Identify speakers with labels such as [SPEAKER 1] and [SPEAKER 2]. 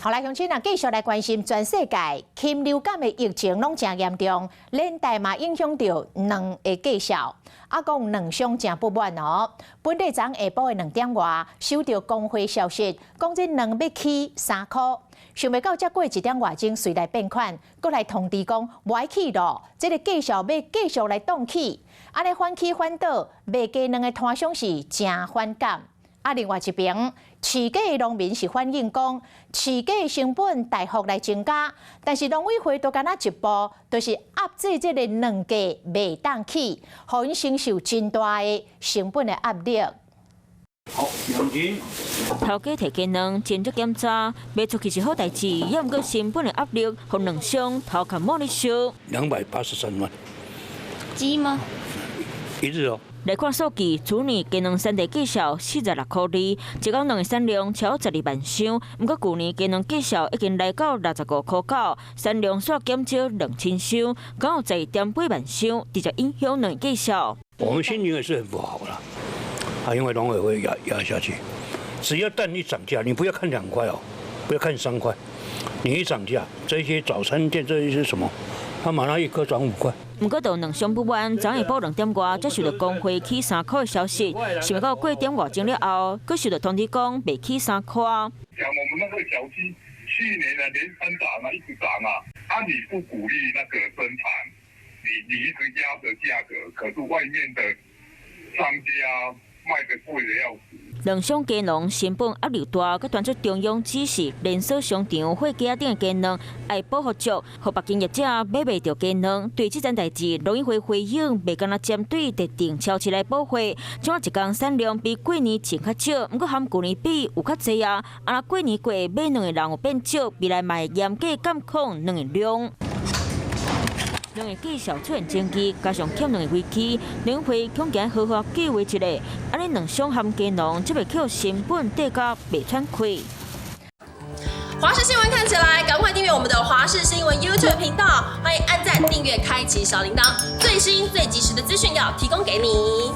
[SPEAKER 1] 好來，鄉親啊，繼續來關心全世界禽流感的疫情攏誠嚴重，連帶嘛影響著卵的價數，啊，講卵商誠不滿哦。本地昨昏下晡的2點外，收著公會消息，講這卵欲起3箍，想袂到才過1點外鐘隨來變款，閣來通知講無愛起囉，這个價數欲繼續來凍起，按呢反起反倒，賣雞卵的攤商是誠反感。啊，另外一邊，飼雞的農民是反映講，飼雞的成本大幅來增加，但是農委會都干焦一步，就是壓制這个卵價袂當起，予𪜶承受真大的成本的壓力。
[SPEAKER 2] 好，2斤。
[SPEAKER 3] 頭家提雞卵，真足檢查，賣出去是好代誌，抑毋過成本的壓力，予卵商頭殼摸咧燒。
[SPEAKER 2] 283萬。
[SPEAKER 4] 雞嗎？
[SPEAKER 2] 一日哦。
[SPEAKER 3] 來看數據，去年雞卵產地價數46塊2，一工卵的產量超12萬箱。毋過舊年雞卵價數已經來到65塊9，產量煞減少2000箱，敢有12.8萬箱，直接影響卵價數。
[SPEAKER 2] 我們心情也是很不好啦，啊，因為農委會壓壓下去，只要蛋一漲價，你不要看2塊哦，不要看3塊，你一漲價，這些早餐店這些什麼，他馬上一顆漲5塊。
[SPEAKER 3] 毋過，就卵商不滿，昨下晡2點外才收到公會起三箍的消息，想袂到過1點外鐘了後，閣收到通知講袂起三箍。
[SPEAKER 5] 講我們那個小雞去年啊連三漲啊，一直漲啊，啊你不鼓勵那個生產，你一直壓着價格，可是外面的商家賣得貴得要死。
[SPEAKER 3] 卵商雞農成本壓力大，閣傳出中央指示連鎖商場貨架頂的雞卵愛保護足，予別間業者買袂著雞卵。對這件代誌，農委會回應，袂干焦針對特定超市來補貨，這擺一工產量比過年前較少，毋過和舊年比有較濟啊。啊，若過年過買卵的人有變少，未來嘛會嚴格監控卵的量。卵的價數出現爭議，加上欠卵的危機，農委會恐驚好好計劃一下，按呢卵商和雞農才袂予成本跌甲袂喘氣。
[SPEAKER 6] 華視新聞看起來，趕快訂閱我們的華視新聞 YouTube 頻道，歡迎按讚、訂閱、開啟小鈴鐺，最新最及時的資訊要提供給你。